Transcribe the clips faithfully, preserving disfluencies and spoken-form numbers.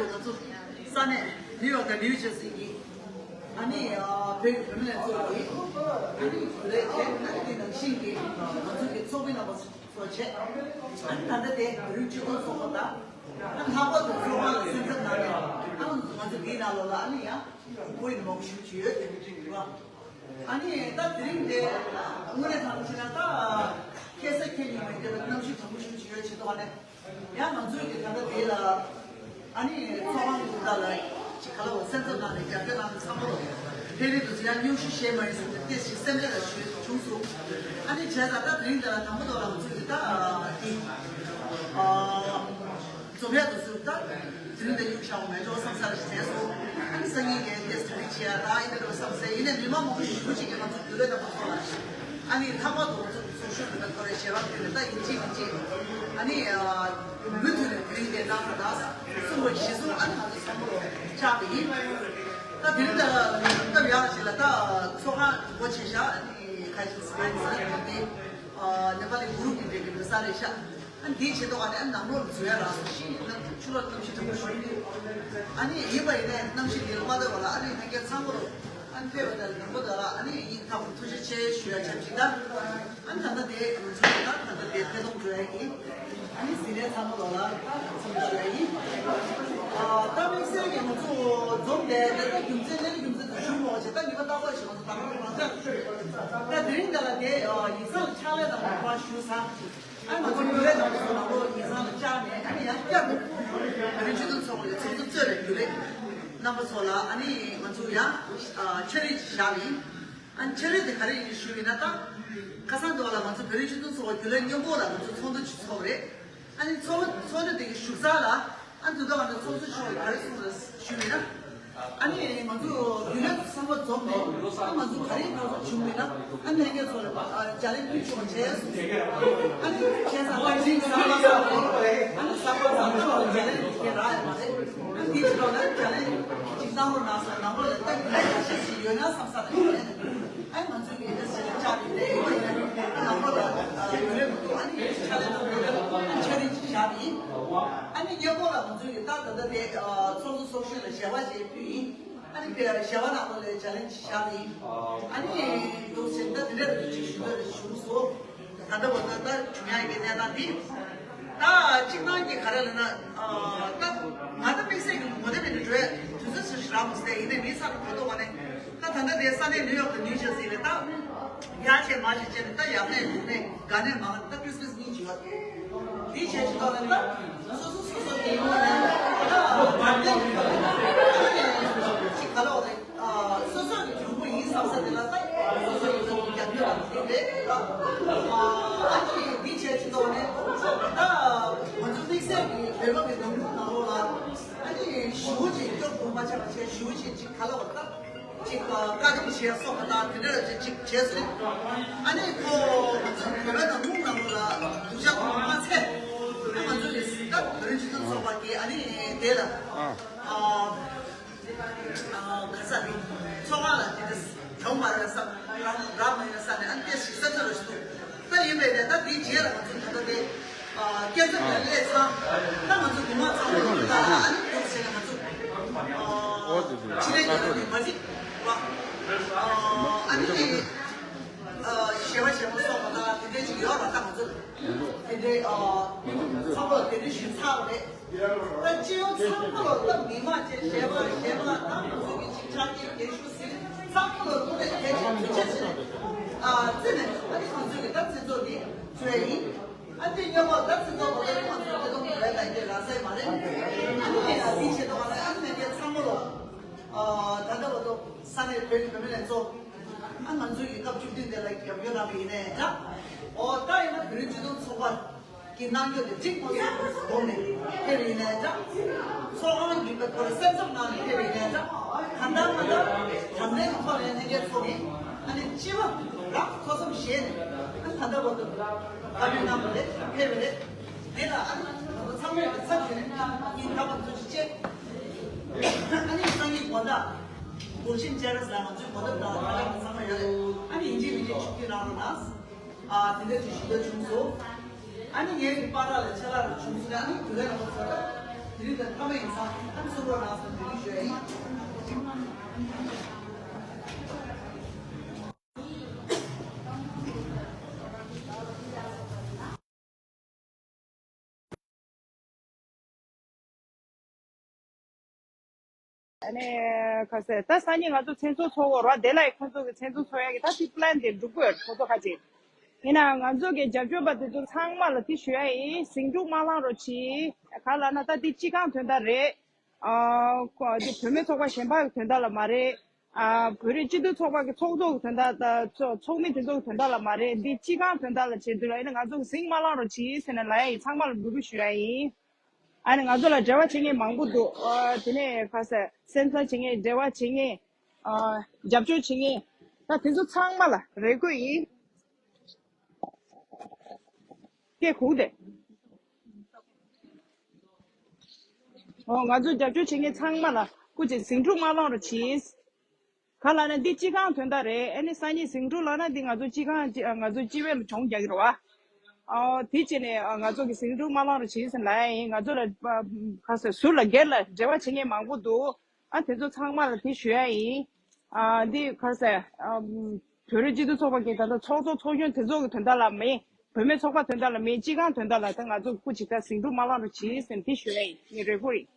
ང་ཚོ་ས་གནས་ནིའུ་ཡོག་དང་ནིའུ་ཇར་སི་གི་ཨ་ནི་བོད་ཀྱི་བུད་མེད་ཚོ་གི་ཨ་ནི་བུ་ལས་བྱས་ཨ་ནི་དེ་ནང་བཞིན་གྱི་ང་ཚོ་གི་ཚོགས་པའི་རྣམ་པ་ཚོ་བྱས་ཨ་ནི་ད་ལྟ་དེ་བོད་རིགས་སྤྱི་མཐུན་ཚོགས་པ་དང་ཨ་ནི་ལྷག་པར་དུ་ཚོགས་ཁང་ལ་སེམས་འཚབ་གནང་ནས་ཨ་ནི་ང་ཚོ་འདིའི་ནང་ལོགས་ལ་ཨ་ནི་ཡང་བོད་ཡིག་མང་པོ་ཞིག་བྱས་ཡོད་དེ་བ། ཨ་ནི་ད་དེ་རིང་དེ་དངོས་གནས་ཐང་ཆེ་ན་ད་ཁ་སང་ཁྱེད་ཉིད་མ་ཡིན་པའི་གནམ་གཤིས་གྲང་མོ་ཞིག་བྱས་ཡོད་བྱེད་དོ་བ་ནས། ཡང་ང་ཚོའི་གི་ད་ལྟ་དེ་ལ་ཨ་ནི་ཚོགས་ཁང་གི་ད་ལ་ཅིག་ག་ལ་བ་སེམས་ཚབ་གནང་ནས་རྒྱབ་སྐྱོར་གནང་ནས་ཚང་མ་ལོ་ཕེ་རི་དུ་ཡང་སྙུང་གཞི་བཞེས་མ་ཡིན་ཟེར་ཏེ་ཏེ་ཞིག་སེམས་ཁྲལ་ལ་ཞུས་བྱུང་སོང་། ཨ་ནི་བྱས་ཙང་ད་དེ་རིང་འདི་ལ་དང་པོ་ཐོག་ལ་ང་ཚོའི་གི་ད་དེ་ཨ་འཛོམས་ཡག་དུ་ཟུར་ད་དེ་རིང་འདི་ཡུག་ཤ་བ་མེད་འགྲོ་བསམ་ས་རེ་བྱས་སོང་། ཨ་ནི་སང་ཉིན་གི་ཏེ་ད་རིང་བྱས་ཡ་ད་ཨི་འདྲ་འགྲོ་བསམ་སེ་ཡིན་ནའི་མི་མང་མང་པོ་ཞེ་པོ་ཅིག་གིས་ང་ཚོ་རྒྱུན་ལས་དང་པོ་ཐོག་ལ་ཨ་ནི་ལྷག་པར་དུ་ང་ཚོ་གི་ཚོགས་ཞུགས་མི་སྣ་ཁོ་རའི་ཞལ་པར་ཕུལ་ནས་ད་ཡིན་གཅིག་མིན་གཅིག་ཨ་ནི་མུ་མཐུད་ནས་དེ་རིང་དེ་གནང་ས་དང་གསུང་བ་གཞི་བཟུང་ཨ་ནི་ང་ཚོ་བསམ་བློ་ཆགས་པ་ཡིན། ད་དེ་རིང་ད་སྟབས་ཡག་ཞིག་ལ་ད་ཚོགས་ཁང་སྒོ་ཕྱེ་བཞག་ཨ་ནི་ཁ་ཤས་སི་ཁན་སི་ལ་དེ་ནེ་པ་ལི་གུ་རུབ་ཀྱི་འབྲེལ་གྱི་མི་ས་རེད་ཤག་ཨ་ནི་དེའི་ཆེད་དུ་ཨ་ནི་ཨ་ནི་ནང་ལོགས་ལ་འཛུལ་ཡ་རག་སོང་ཤིང་ནང་ཆུ་ལོག་གནམ་གཤིས་དྲག་པོ་ཞིག་ཨ་ནི་ཡིན་པ་ཡིན་ནའི་གནམ་གཤིས་འདི་ལ་མ་ལྟོས་པ་ལ་ཨ་ནི་ལྷན་རྒྱས་ཚང་མ་ལོ། ཨ་ནི་ཕེབས་པ་དང་ལམ་བུ་དང་ལ་ཨ་ནི་ཡིན་ཐབས་ཐུགས་རྗེ་ཆེ་ཞུ་ཡ་ཆབས་ཅིག་ད། ཨ་ནི་ད་ལྟ་དེ་ང་ཚོ་ད་ད་ལྟ་དེ་ཐད་གཏོང་འགྲོ་ཡ་ཡིན། ཨ་ནི་ཟིན་ནས་ཚང་མ་ལོ་ལ་ད་ཚང་མ་འགྲོ་ཡ་ཡིན། ཨ་ད་དམིགས་བསལ་གྱི་ང་ཚོ་འཛོམས་དེ་ད་ལྟ་རྒྱུ་མཚན་ལས་རྒྱུ་མཚན་དུ་ཞུ་མོ་ཆེ་ད་ངེས་པ་ཏག་ཏག་ཞིག་ང་ཚོ་ད་ང་ཚོ་རང་ཅག་ད་དེ་རིང་ད་ལ་དེ་ཡིག་ཚང་ཕྱག་ལས་དང་མ་ཞུ་ས། ཨ་ང་ཚོ་རྒྱུན་ལས་རྣམ་པ་ཚོ་ནང་ལོགས་ཉིན་སང་ལ་བཅར་ནས་ཨ་ནི་ཡང་བསྐྱར་དུ་བོད་རིགས་སྤྱི་མཐུན་ཚོགས་པའི་ཚོགས་གཙོ་གཙོས་པའི་རྒྱུན་ལས་རྣམ་པ་ཚོ་ལ་ཨ་ནི་ང་ཚོ་ཡང་ཨ་ཕྱག་རིས་ཅིག་བཞག་པ་ཡིན། ཨ་ནི་ཕྱག་རིས་དེ་ག་རེ་ཡིན་ཞུས་པ་ཡིན་ན་ད་ཁ་སང་དུ་བ་ལ་ང་ཚོ་བོད་རིགས་སྤྱི་མཐུན་ཚོགས་པ་རྒྱུན་ལས་སྔོན་འགོག་ལ་ང་ཚོ་ཚོགས་འདུ་ཅིག་ཚོགས་པ་རེད། ཨ་ནི་ཚོགས་ཚོགས་འདུ་དེ་གི་བཞུགས་ས་ལ། ཨ་ནི་དུས་ཐོག་ང་ཚོ་ཚོགས་གཙོ་མཆོག་གིས་ག་རེ་གསུངས་རེད་ཞུས་པ་ཡིན་ན། ཨ་ནི་ང་ཚོ་རྒྱུན་ལས་ཚང་མ་འཛོམས་ནས་ཨ་ང་ཚོ་ག་རེ་གནང་བྱུང་མིན་ན་ཨ་ནི་ལྷན་རྒྱས་ཚོ་ལ་ཨ་ལྗགས་ལན་ཕུལ་ཆོག་བྱས་སོང་། ཨ་ནི་བྱས་ཙང་ད་ཅིག་གཟའ་པ་སངས་ཨ་ནི་གཟའ་པ་སངས་ཆོག་ལྗགས་ལན་ཕུལ་མཁན་རག་ཡོད་མ་རེད། ཨ་ནི་དེ་ཕྱི་ལོགས་ལ་ལྗགས་ལན་ཅིག་གནང་རོགས་གནང་ཟེར་ནང་ལོགས་ལ་ད་རྒྱུན་ལས་ཁ་ཤས་ཤིག་ཡོད་ན་བསམ་ས་རེད། ཨ་ནི་ང་ཚོའི་གི་ཨེ་ཤ་ཡ་ཆགས་པའི་ལས་ཡོད་པ་ཡིན་ན་ནང་ལོགས་ལ་ཡོད་རེད་མི་འདུག་ཨ་ནི་ཕྱག་ལས་གནང་རོགས་གནང་ཨ་ནི་ཕྱག་རིས་ཅིག་བཞག་པ་ཡིན། ཨ་ནི་སྔོན་འགོག་ལ་ང་ཚོའི་གི་ད་ད་ལྟ་དེ་ཚོགས་གཙོ་ཚོགས་གཞོན་ལ་ཞལ་པར་ཅིག་ཕུལ་ཡིན། ཨ་ནི་དཔེ་ཞལ་པར་ནང་ལོགས་ལ་ལྗགས་ལན་ཅིག་བཞག་པ་ཡིན། ཨ་ནི་འདུག་ཟེར་ད་དེ་འདྲ་རེ་ཅིག་ཞུ་འདོད་རེ་བྱུང་སོང་། ད་ལྟ་བར་དུ་ད་བྱུང་ཡག་གི་གནས་སྟངས་འདི། ད་གཅིག་ནང་གི་ག་རེ་ལབ་ན། ད་ང་ད་དམིགས་བསལ་གྱི་ངོ་དེབ་ནས་འགྲོ་ཡ་དུས་ཚོད་ཚོད་ཞིག་རག་མ་སོང་། ཡིན་ནའི་མི་ཚང་གི་གོ་ཐོས་པ་ནས་ད་ད་ལྟ་དེ་ས་གནས་ནིའུ་ཡོག་དང་ནིའུ་ཇར་སི་ལ་ད་ཡག་བྱས་མ་བྱས་བྱས་ནས་ད་ཡག་ནས་ལུག་ནས་དགའ་ནས་མ་ད་ཁྲིས་མས་གཉིས་བྱེད་པ་དེ་བྱས་ཞིག་ད་ལ་ད་སོ་སོ་སོ་སོ་གི་ངོ་ནས་ད་མ་བདེན་གཅིག་ག་ལ་བ་རེད། སོ་སོ་གི་གྱོང་པོ་ཡིན་བསམ་ས་དེ་ལ་ད་སོ་སོ་གི་གྱོང་པོ་རྒྱག་རྒྱུ་ལ་དེ་རེད། ཨ་ནི་འདི་བྱས་ཅི་ཐོག་ནས་ད་ང་ཚོ་དམིགས་བསལ་གྱི་བོད་པ་གི་ནང་ཁུལ་ནང་ལོགས་ལ་ཨ་ནི་ཞུ་ཅིག་སྐྱོ་པོ་མ་ཆགས་པ་བྱས་ཞུ་ཅིག་ཅིག་ག་ལ་བ་ད་ཅིག་བཀའ་སྒྲུབ་བྱས་སོགས་པ་དང་དེ་འདྲ་ཅིག་ཅིག་བྱས་སོང་། ཨ་ནི་ཁོ་ང་ཚོ་བོད་པ་ནང་ཁུལ་ནང་ལོགས་ལ་སྡུག་ཅག་ཁོ་མ་ཚད་ཨ་ང་ཚོ་ལས་ད་བོད་རིགས་སྤྱི་མཐུན་ཚོགས་པ་གི་ཨ་ནི་དེ་ལ་ཨ། ག་ས་རེད། ཚོགས་ཁང་ལ་དེ་འདྲ་གྱོང་མ་རག་ས་རང་རག་མ་ཡོད་ས་ནས་ཨ་ནི་ཏེ་ཞིག་ས་ཚོད་ལ་ཞིག་འདུག་ད་ཡིན་པས་ནས་ད་དེའི་རྗེས་ལ་ང་ཚོ་ད་ལྟ་དེ་སྐྱབས་བཅོལ་ལ་སླེབས་ཚང་ད་ང་ཚོ་མི་མང་ཚང་མ་ལ་ཨ་ནི་འདུག་ཟེར་ནས་ང་ཚོ་ཕྱི་ལན་ཉོ་ནས་མ་འགྲིག་བ་ཨ་ནི་ཞེ་བ་ཞེ་བ་སོགས་པ་ད་དེ་འདྲའི་ཅིག་ཡོད་ར་ད་ང་ཚོ་དེ་འདྲའི་ཚང་མ་ལ་དེ་འདྲའི་ཞིག་ཚར་བ་རེད། ད་སྤྱི་ཡོངས་ཚང་མ་ལ་ད་མི་མང་བཅས་གཞས་པ་གཞས་པ་དང་ང་ཚོ་གི་ཅིག་ཕྱག་རྒྱའི་རྒན་ཤོས་ཟིན་ཚང་མ་ལ་ཐུགས་རྗེ་ཆེ་ཞུ་ཆེ་ཞུ་ཨ་བརྩི་ནས་ཨ་ནི་ང་ཚོ་གི་ད་སྤྱི་ཚོགས་འདི་བཟོས་ཡིན། ཨ་འདི་སྔོན་མ་ད་སྤྱི་ཚོགས་པ་ལ་ང་ཚོ་དེ་དང་བོད་ལ་འདི་ར་སའི་མ་རེད། ཨ་ནི་ངས་ཡང་འདི་བྱེད་དོ་བ་ལ་ཨ་ནི་ངས་ཚང་མ་ལ་ཨ་ད་ལྟ་བར་དུ་ས་གནས་བོད་ཀྱི་བུད་མེད་ལྷན་ཚོགས་ཨ་ང་ཚོ་གི་སྐབས་བཅུ་བདུན་དེ་ལ་རྒྱབ་སྐྱོར་གནང་བ་ཡིན་ནའི་འདྲ། ཨོ་ད་ཡིན་ན་བོད་རིགས་སྤྱི་མཐུན་ཚོགས་པ། གི་གནང་རྒྱུ་དེ་གཅིག་པོ་སོང་དགོངས་ནས་ཕེབས་ཡིན་ནའི་འདྲ། ཚོགས་ཁང་གི་པའི་ཁོ་ར་སེམས་འཚབ་གནང་ནས་ཕེབས་ཡིན་ནའི་འདྲ། གང་ལྟར་མ་ལྟར་དྲང་བདེན་གྱི་ཐོག་ནས་ལྷན་རྒྱས་ཚོ་གིས་ཨ་ནི་སྤྱི་བ་རག་ཐོ་འཚམ་བཞེས་ནས་ཨ་ནི་ད་ལྟ་བར་དུ་བཀའ་མོལ་གནང་བ་རེད་ཕེབས་པ་རེད། དེ་ལ་ཨ་ནི་ང་ཚོ་ཚང་མས་ཀྱི་ཚབ་ཞུས་ནས་ཉིན་གང་བ་ཚོ་ཞིག་བཅད། ཨ་ནི་སང་ཉིན་དགོང་དག་གུང་གཞི་མཇལ་ར་ཟ་ང་ཚོའི་གོ་ཐོབ་དང་ཁ་ལག་ཚང་མ་ཡོད་རེད། ཨ་ནི་ཡིན་གཅིག་མིན་གཅིག་ཆིབས་བསྒྱུར་གནང་རོགས་གནང་། ཨ་དེ་འདྲ་ཅིག་ཞུ་འདོད་བྱུང་སོང་། ཨ་ནི་ངའི་གི་པར་ར་ལ་ཆ་ལག་ར་བྱུང་སོང་ཨ་ནི་དུས་ལན་ལ་ཁོ་ཚོ་ད་ དེ་རིང་དང་མཐའ་མ་ཡིན་ཙང་ཨ་ནི་གསུང་རོགས་གནང་ཟེར་འབོད་སྐུལ་ཞུ་ཡ་ཡིན། ཨ་ནི་ཁ་ཟས་ད་སང་ཉིན་ང་ཚོ་མཚན་ཚོགས་ཚོགས་དགོས་རེད་བ། དེ་ལ་ཡི་ཁོང་ཚོ་གི་མཚན་ཚོགས་ཚོགས་ཡ་གི་ད་དེ་པི་ལན་དེ་འགྲུབ་དགོས་རེད། ཁོང་ཚོ་ཁ་ཅིག་ཡིན་ནའང་ང་ཚོ་གི་རྒྱབ་སྐྱོར་པ་དེ་ཚོ་ཚང་མ་ལ་དེ་ཞུ་ཡ་ཡིན། ཟིང་འཁྲུག་མ་བསླང་རོགས་གྱིས། ག་ལ་ན་ད་དེ་སྤྱི་ཁང་དོན་དག་རེད། ཨ་ཁོ་འདི་བུད་མེད་ཚོགས་པ་གཞན་པ་གི་དོན་དག་ལ་མ་རེད། ཨ་བོད་རིགས་སྤྱི་མཐུན་ཚོགས་པ་གི་ཚོགས་གཙོ་གི་དོན་དག་དང་ཚོ་ཚོགས་མི་དེ་ཚོ་གི་དོན་དག་ལ་མ་རེད། འདི་སྤྱི་ཁང་དོན་དག་ལ་བྱེད་དུས་ལ་ཡིན་ན་ང་ཚོ་གི་ཟིང་མ་བསླང་རོགས་གྱིས་ཟེར་ནས་ལབ་ཡ་ཡིན། ཚང་མ་ལ་འབོད་སྐུལ་ཞུ་ཡ་ཡིན། ཨ་ནི་ང་ཚོ་ལ་འབྲེལ་བ་བྱེད་མཁན་མང་པོ་འདུག་ཨ་དེ་ནས་ཁ་ཟས་སེམས་ཚ་བྱེད་མཁན་འབྲེལ་བ་བྱེད་མཁན་ཨ་རྒྱབ་སྐྱོར་བྱེད་མཁན་ད་དེ་ཚོ་ཚང་མ་ལ་རེ་སྐུལ་ཡིན། སྐད་གོ་གི་རེད། ཨོ་ང་ཚོ་རྒྱབ་སྐྱོར་བྱེད་མཁན་ཚང་མ་ལ་སྐུ་མཁྱེན་ཟིང་འཁྲུག་མ་བསླང་རོགས་གྱིས། ག་ལབ་ན་འདི་སྤྱི་ཁང་དོན་དག་རེད། ཨ་ནི་སང་ཉིན་ཟིང་འཁྲུག་ལབ་ན་འདི་ང་ཚོ་སྤྱི་ཁང་ང་ཚོ་སྤྱི་བའི་ལ་གྱོང་རྒྱག་གི་རེད་བ། ཨོ་དེ་བྱས་ནས་ང་ཚོ་གི་ཟིང་འཁྲུག་མ་བསླང་རོགས་གྱིས་ཟེར་ལབ་ཡ་ཡིན། ང་ཚོ་ལ་ཁ་ཟས་ཟུར་ལ་སྒེར་ལ་འབྲེལ་བ་བྱེད་མཁན་མང་པོ་འདུག་ཨ་དེ་ཚོ་ཚང་མ་ལ་དེ་ཞུ་ཡ་ཡིན། ཨ་འདི་ཁ་ཟས་ཨམ་བོད་རིགས་སྤྱི་མཐུན་ཚོགས་པ་གི་ད་ལྟ་ཚོགས་གཙོ་ཚོགས་གཞོན་དེ་ཚོ་གི་དོན་དག་ལ་མིན། བུད་མེད་ཚོགས་པ་དོན་དག་ལ་མིན། སྤྱི་ཁང་དོན་དག་ལ་ད་ང་ཚོ་སྐུ་མཁྱེན་ད་ཟིང་འཁྲུག་མ་བསླང་རོགས་གྱིས་ཟེར་དེ་ཞུ་ཡ་ཡིན། ངའི་རེ་སྐུལ་ཡིན།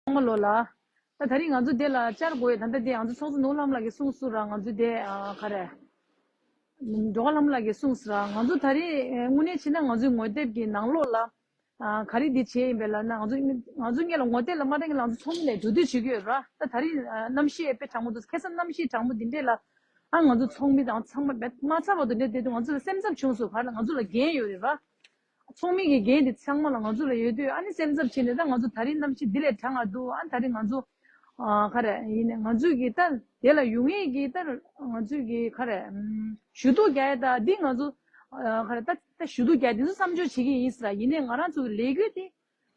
ཚང་མ་ལོ་ལ། ད་ད་རིང་ང་ཚོ་འདི་ལ་བཅར་དགོས་ཡོད། ད་ལྟ་འདི་ང་ཚོ་ཚོགས་གཙོ་ནོར་ལྷ་མོ་ལགས་ཀྱིས་གསུངས་སོང་ར། ང་ཚོ་འདི་ཨ་ག་རེ། འགྲོ་བ་ལྷ་མོ་ལགས་ཀྱིས་གསུངས་སོང་ར། ང་ཚོ་ད་རིང་དངོས་གནས་བྱས་ན་ང་ཚོའི་ངོ་དེབ་ཀྱི་ནང་ལོགས་ལ་ཨ་ག་རེ་འདི་བྱས་ཡིན་པས་ལབ་ན། ང་ཚོ་ང་ཚོ་སྔོན་ལ་ངོ་དེབ་ལ་མ་བལྟས་སྔོན་ལ་ང་ཚོ་ཚོགས་མི་ནས་འགྲོ་སྡོད་བྱེད་ཀྱི་ཡོད་ར། ད་ད་རིང་ཨ་གནམ་གཤིས་དཔེ་གྲང་མོ་འདུག་ཁ་སང་གནམ་གཤིས་གྲང་མོ་འདི་འདྲས་ལ་ཨ་ང་ཚོ་ཚོགས་མི་དང་ཚང་མ་མ་ཚར་བར་དུ་འདྲས་བསྡད་དུས་ང་ཚོ་ལ་སེམས་འཚབ་བྱུང་སོང་། ག་རེ་ལབ་ན་ང་ཚོ་ལ་འགན་ཡོད་རེད་ར། ཚོགས་མི་གི་འགན་དེ་ཚང་མ་ལ་ང་ཚོ་ལ་ཡོད་དུས་ཨ་ནི་སེམས་འཚབ་བྱས་ནས་ད་ང་ཚོ་ད་རིང་གནམ་གཤིས་འདི་ལས་གྲང་ང་འདུག་ཨ་ནི་ད་རིང་ང་ཚོ་ཨ་ག་རེ་ཡིན་ནས་ང་ཚོས་ཀྱི་ད་དེ་ལ་ཡོང་ཡས་ཀྱི་ད་ང་ཚོས་ཀྱི་ག་རེ་ཞུ་གཏུག་རྒྱག་ཡས་ད་འདི་ང་ཚོ་ཨ་ག་རེ་ད་ད་ཞུ་གཏུག་རྒྱག་དེ་ཚོ་བསམ་བརྗོད་བྱེད་ཀྱི་ཡིན་ཟེར། ཡིན་ནས་ང་རང་ཚོ་གི་ལས་འགུལ་དེ་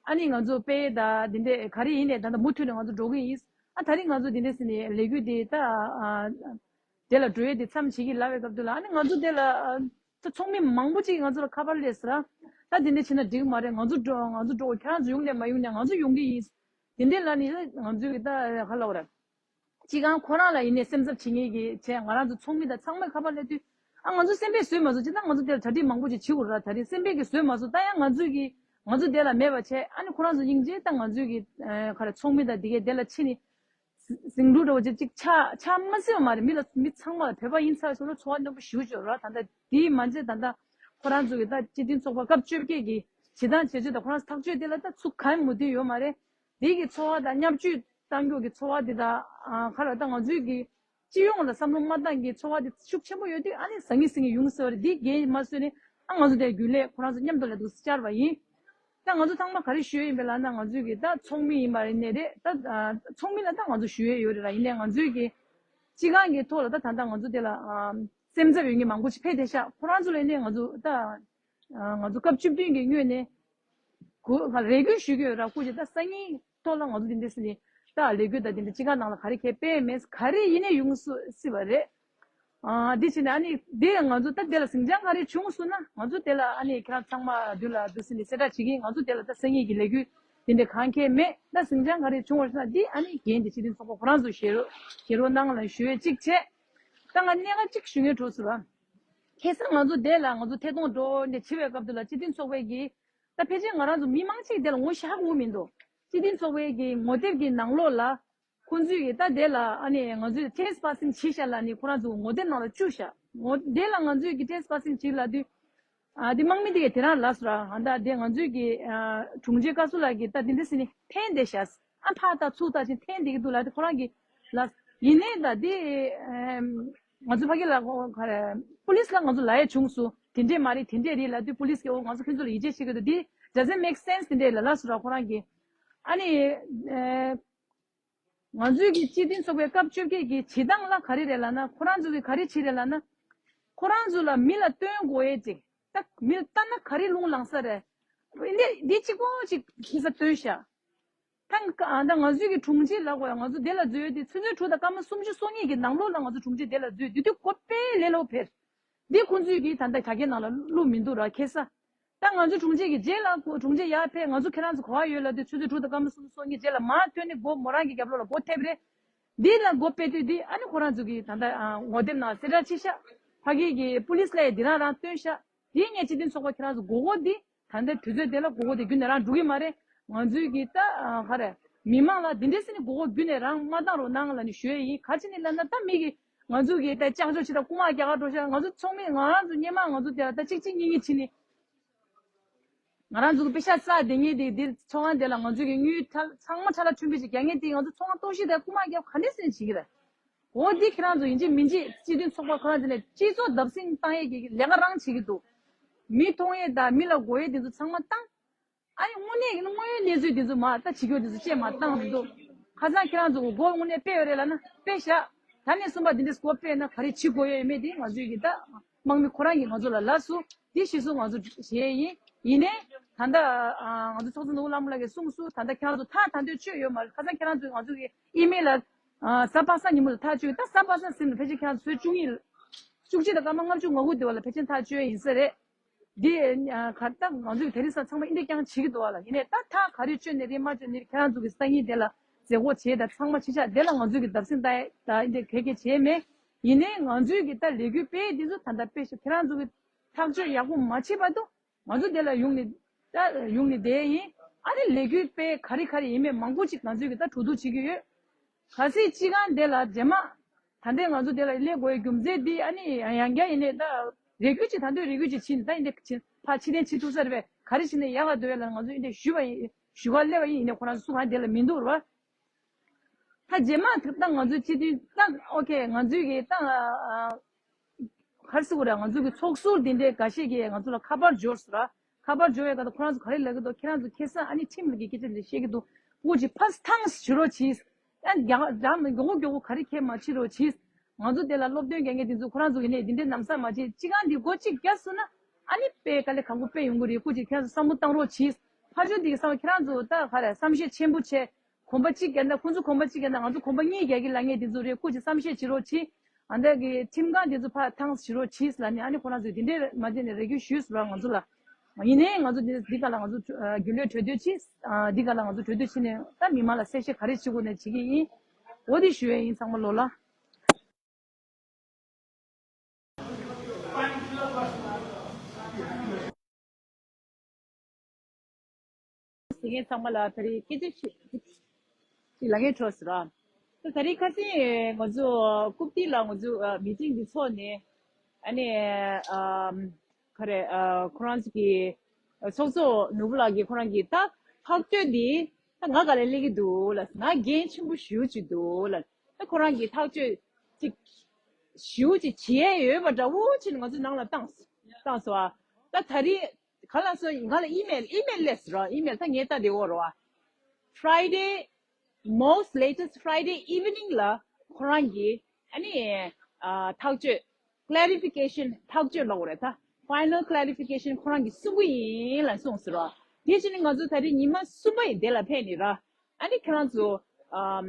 ཨ་ནི་ང་ཚོ་དཔེ་ད་འདི་འདྲས་ག་རེ་ཡིན་ནས་ད་ལྟ་མུ་མཐུད་ནས་ང་ཚོ་འགྲོ་གི་ཡིན། ཨ་ད་རིང་ང་ཚོ་འདི་འདྲས་ཟེར་ནས་ལས་འགུལ་དེ་ད་ཨ། དེ་ལ་འགྲོ་ཡས་དེ་མཚམས་བྱེད་ཀྱི་ལབ་པའི་སྐབས་དུ་ལ་ཨ་ནི་ང་ཚོ་དེ་ལ་ཨ་ད་ཚོགས་མི་མང་པོ་ཅིག་ང་ཚོ་ལ་ཁ་པར་སླེབས་ཟེར། ད་དེ་འདྲ་བྱས་ན་འགྲིག་མ་རེད། ང་ཚོ་འགྲོ་ང་ཚོ་འགྲོ་ཁྱེད་རང་ཚོ་ཡོང་ནས་མ་ཡོང་ནས་ང་ཚོ་ཡོང་གི་ཡིན། དེ་འདྲ་ལབ་ནས་ང་ཚོ་གི་ད་ག་ལབ་ར། ཅི་གང་ཁོ་རང་ལ་ཡིན་ནས་སེམས་འཚབ་བྱེད་མཁན་གྱི་བྱས་ང་རང་ཚོ་ཚོགས་མི་དང་ཚང་མས་ཁ་པར་སླེབས་དུས་ཨ་ང་ཚོ་སེམས་པས་བཟོད་མ་སོང་། ཅི་ད་ང་ཚོ་དེ་ལ་གྲ་སྒྲིག་མང་པོ་ཅིག་བྱེད་དགོས་ར། ད་རེས་སེམས་པས་ཀྱི་བཟོད་མ་སོང་། ད་ཡང་ང་ཚོས་ཀྱི་ང་ཚོ་དེ་ལ་མེད་པ་བྱས་ཨ་ནི་ཁོ་རང་ཚོ་སྙིང་རྗེ་ད་ང་ཚོས་ཀྱི་ཨ་ག་རེ་ཚོགས་མི་དང་དེ་གའི་དེ་ལ་ཕྱིན་ནས། ཟིང་འཁྲུག་འདྲ་བོ་ཅིག་ཅིག་ཆགས་ཆགས་མ་སྲིད་པ་མ་རེད། མི་ལ་མི་ཚང་མ་ལ་བོད་པ་ཡིན་ཚར་སོང་ན་ཚོར་བ་རྣོན་པོ་ཞེ་པོ་ཅིག་ཡོད་རེད། ད་ལྟ་དེའི་མ་ཚད་ད་ལྟ་ཁོ་རང་ཚོ་གི་ད་སྤྱི་མཐུན་ཚོགས་པ་སྐབས་བཅོ་བརྒྱད་ཀྱི་བྱེད་སྟངས་བྱེད་སྤྱོད་དང་ཁོ་རང་ཚོ་ཐག་གཅོད་དེ་ལ་ད་ཚུགས་གང་མུ་མཐུད་ཡོད་མ་རེད། དེ་གི་ཚོར་བ་དང་བརྙས་བཅོས་གཏང་རྒྱུ་གི་ཚོར་བ་དེ་དང་ཨ་ག་རེ་ད་ང་ཚོའི་གི་སྤྱི་ཡོངས་ལ་བསམ་བློ་མ་བཏང་གི་ཚོར་བ་དེ་ཤུགས་ཆེན་པོ་ཡོད་དུས་ཨ་ནི་ཟང་ངེ་ཟིང་ངེ་ཡོང་ཟེར་བ་རེད། དེ་འགན་མ་བཟོད་ནས་ཨ་ང་ཚོ་དེ་རྒྱུན་ལས་ཁོ་རང་ཚོ་མཉམ་དུ་ལས་འདུག་བཅར་བ་ཡིན། ད་ང་ཚོ་ཚང་མ་ག་རེ་ཞུ་ཡས་ཡིན་པས་ལབ་ན་ང་ཚོའི་གི་ད་ཚོགས་མི་ཡིན་པ་ཡིན་ནའི་རེད། ད་ཚོགས་མི་ལ་ད་ང་ཚོ་ཞུ་ཡས་ཡོད་རེད་ལ། ཡིན་ནའི་ང་ཚོའི་གི་སྤྱི་ཁང་གི་ཐོག་ལ་ད་ད་ལྟ་ང་ཚོ་དེ་ལ་སེམས་འཚབ་ཡོད་མཁན་མང་པོ་ཅིག་ཕེབས་བསྡད་ཤག་ཁོ་རང་ཚོ་ལ་ཡིན་ནའི་ང་ཚོ་ད་ང་ཚོ་སྐབས་བཅུ་བདུན་གི་སྔོན་ནས་གོ་རེ་སྐུལ་ཞུ་གི་ཡོད་ར། སྐུ་མཁྱེན་ད་སང་ཉིན་ཐོག་ལ་ང་ཚོ་འདི་འདྲ་ཟེར་ནས་ད་ལས་འགུལ་དང་འདི་འདྲ་སྤྱི་ཁང་ནང་ལ་ག་རེ་གས་སྤེལ་མེད། ག་རེ་ཡིན་ནའི་ཡོང་སྲིད་པ་རེད། ཨ་འདི་བྱས་ནས་ཨ་ནི་འདི་ང་ཚོ་ད་འདི་ལ་ཟིང་ཆ་ག་རེ་བྱུང་སོང་ན་ང་ཚོ་དེ་ལ་ཨ་ནི་ཁྱེད་རང་ཚང་མ་འདི་ལ་འདུག་ཟེར་ནས་གསལ་བསྒྲགས་བྱེད་ཀྱིན། ང་ཚོ་དེ་ལ་ད་སང་ཉིན་གྱི་ལས་འགུལ་དེ་འདྲ་གང་གས་མེད། ད་ཟིང་ཆ་ག་རེ་བྱུང་བ་ཞིག་ན་འདི་ཨ་ནི་འགན་དེ་སྤྱི་མཐུན་ཚོགས་པ་ཁོ་རང་ཚོ་བཞེས་རོགས་བཞེས་རོགས་གནང་ལ་ཞུ་ཡས་གཅིག་བྱས། ད་ང་གནད་འགག་གཅིག་ཞུ་ངེས་འགྲོ་སོང་ར། ཁ་སང་ང་ཚོ་དེ་ལ་ང་ཚོ་ཐད་གཏོང་འགྲོ་འདི་བྱེད་པའི་སྐབས་དུ་ལ་སྤྱི་མཐུན་ཚོགས་པའི་གི་ད་ཕལ་ཆེར་ང་རང་ཚོ་མི་མང་གཅིག་དེ་ལ་ངོ་ཤེས་ཀྱི་མི་འདུག་སྤྱི་མཐུན་ཚོགས་པའི་གི་ངོ་དེབ་ཀྱི་ནང་ལོགས་ལ་ཁོང་ཚོས་གི་ད་དེ་ལ་ཨ་ནི་ང་ཚོས་ཊེ་རེ་སི་པ་སིང་བྱས་ཤག་ལབ་ནི་ཁོ་རང་ཚོ་ངོ་དེབ་ནང་ལ་བཅུག་ཤག་ངོ་དེ་ལ་ང་ཚོས་གི་ཊེ་རེ་སི་པ་སིང་བྱས་ལབ་དུས་ཨ་དེ་དམག་མི་དེ་གས་དེ་རང་ལབ་སོང་ར། ཨ་ད་དེ་ང་ཚོས་གི་ཨ་དྲུང་ཆེ་བཀའ་ཟུར་ལགས་ཀྱིས་ད་དེ་འདྲ་ཟེར་ནི་འཐེན་བསྡད་ཤག་ཨ་ཕར་ལྟ་ཚུར་ལྟ་ཅིག་འཐེན་བསྡད་ཀྱི་འདུག་ལབ་དེ་ཁོ་རང་གི་ལབ་ཡིན་ནའི་ད་དེ་ཨ་ང་ཚོ་ཕ་གི་ལ་ག་རེ་པུ་ལིས་ལ་ང་ཚོ་ལབ་ཡ་བྱུང་སོང་། དེ་འདྲས་མ་རེད་དེ་འདྲས་རེད་ལབ་དུས་པུ་ལིས་ཀྱིས་འོ་ང་ཚོ་ཁྱོད་ཚོ་ལ་ཡིད་ཆེས་བྱེད་ཀྱི་འདུག་དེ་doesn't make sense དེ་འདྲས་ལབ་ལབ་སོང་ར་ཁོ་རང་གིས། ཨ་ནི་ཨེ་ང་ཚོའི་གི་སྤྱི་མཐུན་ཚོགས་པའི་སྐབས་བཅོ་བརྒྱད་ཀྱི་བྱེད་སྟངས་ལ་ག་རེ་རེད་ལབ་ན་ཁོ་རང་ཚོ་གི་ག་རེ་བྱེད་རེད་ལབ་ན་ཁོ་རང་ཚོ་ལ་མི་ལ་སྟོན་དགོས་ཡས་ཅིག་ད་མི་ལ་ལྟ་ན་ག་རེ་རླུང་ལངས་ས་རེད། འདི་འདི་གཅིག་པོ་གཅིག་ཁེ་ས་བཏོན་ཤག་ད་ང་ད་ང་ཚོའི་གི་དྲུང་ཆེ་ལ་གོ་ཡ། ང་ཚོ་དེ་ལ་འཛུལ་ཡོད་དེ་ཆུ་ཚོད་དྲུག་དང་སྐར་མ་སུམ་ཅུ་སོ་གཉིས་ཀྱི་ནང་ལོགས་ལ་ང་ཚོ་དྲུང་ཆེ་དེ་ལ་འཛུལ་ཡོད་དེ། དུས་འགོ་དཔེ་ལས་སླ་པོ་ཕེབས། འདི་ཁོང་ཚོས་གི་ད་ལྟ་དྲ་རྒྱའི་ནང་ལ་བླུགས་མི་འདུག་ར་ཁེ་ས། ད་ང་ཚོ་དྲུང་ཆེ་གི་རྗེས་ལ་དྲུང་ཆེ་ཡར་ཕེབས། ང་ཚོ་ཁྱེད་རང་ཚོ་ག་པར་ཡོད་ལབ་དུས་ཆུ་ཚོད་དྲུག་དང་སྐར་མ་སུམ་ཅུ་སོ་གཉིས་རྗེས་ལ་མར་ཐོན་ནས་སྒོ་མོ་རང་གི་རྒྱབ་ལོགས་ལ་སྒོ་ཐེབས་རེད། འདི་ལ་སྒོ་ཕྱེ་དུས་འདི་ཨ་ནི་ཁོ་རང་ཚོ་གི་ད་ལྟ་ཨ་ངོ་དེབ་ནང་གསལ་བསྒྲགས་བྱས་ཤག་ཕ་གི་གི་པུ་ལིས་ལ་ཡ་འདི་རང་རང་བཏོན་ཤག་འདི་ངས་སྤྱི་མཐུན་ཚོགས་པ་ཁྱེད་རང་ཚོ་མགོ་སྐོར་འདི་ད་ལྟའི་དུས་ཚོད་དེ་ལ་མགོ་སྐོར་དེ་བརྒྱུད་ནས་རང་འགྲོ་གི་མ་རེད། ང་ཚོའི་གི་ད་ཨ་ག་རེ། མི་མང་ལ་འདི་འདྲས་ཟེར་ནས་མགོ་སྐོར་བརྒྱུད་ནས་རང་མ་བཏང་རོགས་གནང་ལབ་ནས་ཞུ་ཡས་ཡིན། ག་ཅི་ནས་ལབ་ན་ད་མི་གི་ང་ཚོ་གི་ད་ལྕགས་ཕྱོགས་ཆེ་ད་རྐུ་མ་རྒྱག་ག་འགྲོ་ཤག་ང་ཚོ་ཚོགས་མི་ང་རང་ཚོ་སྔོན་མ་ང་ཚོ་དེ་ལ་ད་གཅིག་གཅིག་གཉིས་གཉིས་བྱས་ནས། ང་རང་ཚོ་གི་པེ་ཤག་བསགས་བསྡད་མཁན་དེ་འདིར་ཚོགས་ཁང་དེ་ལ་ང་ཚོ་གི་དངུལ་ཚང་མ་ཁྲ་ལ་ཁྲུན་པོ་ཅིག་རྒྱག་མཁན་དེ་ང་ཚོ་ཚོགས་ཁང་གཏོར་བཤིག་དང་རྐུ་མ་རྒྱག་ག་འདྲས་ཟེར་ནས་བྱེད་ཀྱི་རེད། འོ་འདི་ཁྱེད་རང་ཚོ་ཡིན་གཅིག་མིན་གཅིག་སྤྱི་མཐུན་ཚོགས་པ་ཁོ་རང་ཚོ་ནས་སྤྱི་ཚོགས་བརྡབ་གསིག་བཏང་ཡས་ཀྱི་ལས་ཀ་རང་བྱེད་ཀྱི་འདུག་མི་མཐོང་ཡས་དང་མི་ལ་དགོས་ཡས་དེ་ཚོ་ཚང་མ་བཏང་། ཨ་ནི་དངོས་གནས་ཀྱི་དངོས་ཡོད་གནས་ཚུལ་དེ་ཚོ་མ་ལྟ་བྱེད་རྒྱུ་དེ་ཚོ་བཅད་མ་བཏང་མི་འདུག་ཁ་སང་ཁྱེད་རང་ཚོ་གི་སྒོ་དངོས་གནས་སྤེལ་ཡོད་རེད་ལབ་ན་སྤེལ་བཞག་ད་ནས་གསུམ་པ་འདི་འདྲས་སྒོ་སྤེལ་ན་ག་རེ་བྱེད་དགོས་ཡོད་མེད་དེ་ང་ཚོའི་གི་ད་དམག་མི་ཁོ་རང་གིས་ང་ཚོ་ལ་ལབ་སོང་། དེ་གཞི་བཟུང་ང་ཚོ་བྱས་ཡིན། ཡིན་ནའི་ད་ལྟ་ང་ཚོ་ཚོགས་གཙོ་ནོར་བུ་ལྷ་མོ་ལགས་ཀྱིས་གསུངས་སོང་། ད་ལྟ་ཁྱེད་རང་ཚོ་ཐག་ད་འདོད་ཆོད་ཡོད་མ་རེད། ཁ་སང་ཁྱེད་རང་ཚོས་ང་ཚོ་གི་ཨི་མེལ་ལ་གཟའ་པ་སངས་ཉིན་མོ་ལ་ཐག་གཅོད། ད་གཟའ་པ་སངས་ཟིན་ལ་ཕལ་ཆེར་ཁྱེད་རང་ཚོ་ཚོུད་བཅུ་གཉིས་བཅུ་གཅིག་དང་སྐར་མ་ལྔ་བཅུ་ང་དགུ་དེ་བ་ལ་ཕལ་ཆེར་ཐག་གཅོད་ཡིན་ས་རེད། འདི་ཨ་ག་ད་ང་ཚོས་དེ་རིང་སང་ཚང་མ་ཨིན་དེ་རྐྱང་བྱེད་ཀྱི་འདུག་བ་ལ། ཡིན་ནའི་ད་ཐག་ག་རེ་གཅོད་ནས་རེད་མ་གཅོད་ནས་ཁྱེད་རང་ཚོ་གི་སང་ཉིན་དེ་ལ་མཛད་སྒོ་བྱས་ད་ཚང་མ་ཕྱི་ཆ་དེ་ལ་ང་ཚོས་གི་བརྡབ་གསིག་ད་ད་ཨིན་དེ་ག་གེ་བྱས་མེད། ཡིན་ནའི་ང་ཚོས་གི་ད་ལས་འགུལ་སྤེལ་དེ་ཚོ་ད་ལྟ་སྤེལ་ཤོག་ཁྱེད་རང་ཚོ་གི་ཐག་གཅོད་ཡག་པོ་མ་བྱས་བར་དུ་ང་ཚོ་དེ་ལ་ཡོང་ནས་ད་ཡོང་ནས་བསྡད་ཡིན། ཨ་ནི་ལས་འགུལ་སྤེལ་ག་རེ་ག་རེ་ཡིན་མེད་མང་པོ་ཅིག་ང་ཚོས་གི་ད་གྲོས་བསྡུར་བྱེད་ཀྱི་ཡོད། གལ་སྲིད་སྤྱི་ཁང་དེ་ལ་རྗེས་མ་ད་ལྟའི་ང་ཚོ་དེ་ལ་སླེབས་དགོས་ཡའི་རྒྱུ་མཚན་འདི་ཨ་ནི་ཡང་བསྐྱར་ཡིན་ནའི་ད་རེ་སྐུལ་ཅིག་ད་དུང་རེ་སྐུལ་ཅིག་བྱས་ནས་ད་ཡིན་ནའི་ཕར་ཕྱིར་འཐེན་བྱེད་ཐུབ་ས་རེད་པས། ག་རེ་བྱས་ནས་ཡག་ག་འདུག་ཡ་ལ་ང་ཚོ་ཡིན་ནའི་ཞུ་བ་ཡིན། ཞུ་ག་སླེབས་པ་ཡིན། ཡིན་ནའི་ཁོ་རང་ཚོ་སུ་གང་དེ་ལ་མི་འདུག་རེད་པ། ད་རྗེས་མ་ད་ང་ཚོའི་སྤྱི་འཐུས་ད་ཨོ་ཁེ་ང་ཚོའི་གི་ད་ག་རེ་ཟེར་དགོས་རེད། ང་ཚོ་གི་ཚོགས་ཟུར་དེ་འདྲའི་འགའ་ཤས་ཀྱིས་ང་ཚོ་ལ་ཁ་པར་འབྱོར་སོང་ར། ཁ་པར་འབྱོར་བའི་སྐབས་དུ་ཁོ་རང་ཚོ་ག་རེ་ལབ་ཀྱི་འདུག་ཁྱེད་རང་ཚོ་ཁེ་སང་ཨ་ནི་ཁྲིམས་ལ་གི་སྐད་ཆ་འདི་བཤད་ཀྱི་འདུག་སྐུ་མཁྱེན་ཕར་ཐང་ཞུ་རོགས་གྱིས། ཨ་ནི་རྒྱ་རྒྱ་མི་མགྱོགས་པོ་མགྱོགས་པོ་ག་རེ་ཁྱེད་མ་བྱེད་རོགས་གྱིས། ང་ཚོ་དེ་ལ་སློབ་སྟོན་རྒྱག་མཁན་དེ་ཚོ་ཁོ་རང་ཚོ་གི་ནས་འདི་འདྲའི་ལམ་སང་མ་བྱེད། སྤྱི་ཁང་འདི་སྒོ་གཅིག་བརྒྱབ་སོང་ན་ཨ་ནི་དཔེ་དཀའ་ལས་ཁག་པོ་དཔེ་ཡོང་གི་རེད། སྐུ་མཁྱེན་ཁྱེད་རང་ཚོ་བསམ་བློ་བཏང་རོགས་གྱིས། ཕར་ཕྱོགས་འདི་གི་བསམ་བློ་ཁྱེད་རང་ཚོ་ད་ག་རེ་བསམ་ཤེས་ཆེན་པོ་བྱས། གོམ་པ་གཅིག་བརྒྱབ་ན་ཁོང་ཚོ་གོམ་པ་གཅིག་བརྒྱབ་ན་ང་ཚོ་གོམ་པ་གཉིས་རྒྱག་གི་ལབ་མཁན་དེ་ཚོ་རེད། སྐུ་མཁྱེན་བསམ་ཤེས་བྱེད་རོགས་གྱིས། ཨ་འདྲ་གི་ཁྲིམས་ཁང་དེ་ཚོ་ཕར་ཐང་བྱེད་རོགས་གྱིས་ལབ་ནས་ཨ་ནི་ཁོ་རང་ཚོས་དེ་འདྲས་མ་བྱས་ནས་རེ་སྐུལ་ཞུས་སོང་ར་ང་ཚོ་ལ། ཡིན་ནའི་ང་ཚོ་འདི་འདི་ག་ལ་ང་ཚོ་རྒྱུན་ལས་གྲོས་བསྡུར་གྱིས་འདི་ག་ལ་ང་ཚོ་གྲོས་བསྡུར་བྱས་ནས་ད་མི་མང་ལ་གསལ་བཤད་ག་རེ་བྱེད་དགོས་ནས་བྱེད་ཀྱི་ཡིན། འོ་དེ་ཞུ་ཡས་ཡིན། ཚང་མ་ལོ་ལ། དེ་ངས་ཚང་མ་ལ་ད་རེས་སྐད་ཆ་ཞིག་ཞིག་ལབ་མཁན་འཕྲོ་ཟེར་ར། ད་ད་རེས་ཁ་སང་ང་ཚོ་རྐུབ་སྟེགས་ལ་ང་ཚོ་མི་ཊིང་འདི་ཚོགས་ནས་ཨ་ནི་ག་རེ་ཁོ་རང་ཚོ་གི་ཚོགས་གཙོ་ནོར་བུ་ལགས་ཀྱིས་ཁོ་རང་གི་ད་ཐག་གཅོད་འདི་ད་ང་ག་ལ་སླེབས་ཀྱི་འདུག་ལ་ང་འགན་ཆེན་པོ་ཞེ་པོ་ཅིག་འདུག་ལ། ད་ཁོ་རང་གིས་ཐག་གཅོད་ཅིག་ཞེ་པོ་ཅིག་བྱེད་ཡས་ཡོད་པ་འདྲ་བོ་ཅིག་ང་ཚོ་ནང་ལ་བཏང་བཏང་སོང་ཨ། ད་ད་རེས་ག་ལ་སོང་ང་ལ་ཨི་མེལ་ཨི་མེལ་སླེབས་རོགས། ཨི་མེལ་ད་ངས་ལྟ་བདེ་བོ་རོགས་ཨ། Friday most latest Friday evening ལ་ཁོ་རང་གིས་ཨ་ནི་ཨ་ཐག་གཅོད་clarification ཐག་གཅོད་ལབ་དགོས་རེད་ད། Final clarification ཁོ་རང་གིས་གསུང་གི་ཡིན་ལབ་གསུངས་སོང་རོགས། དེ་བཞིན་ང་ཚོ་ད་རེས་ཉི་མ་གསུམ་པ་ཡི་དེ་ལ་ཕེབས་ནས་ར། ཨ་ནི་ཁྱེད་རང་ཚོ་ཨམ་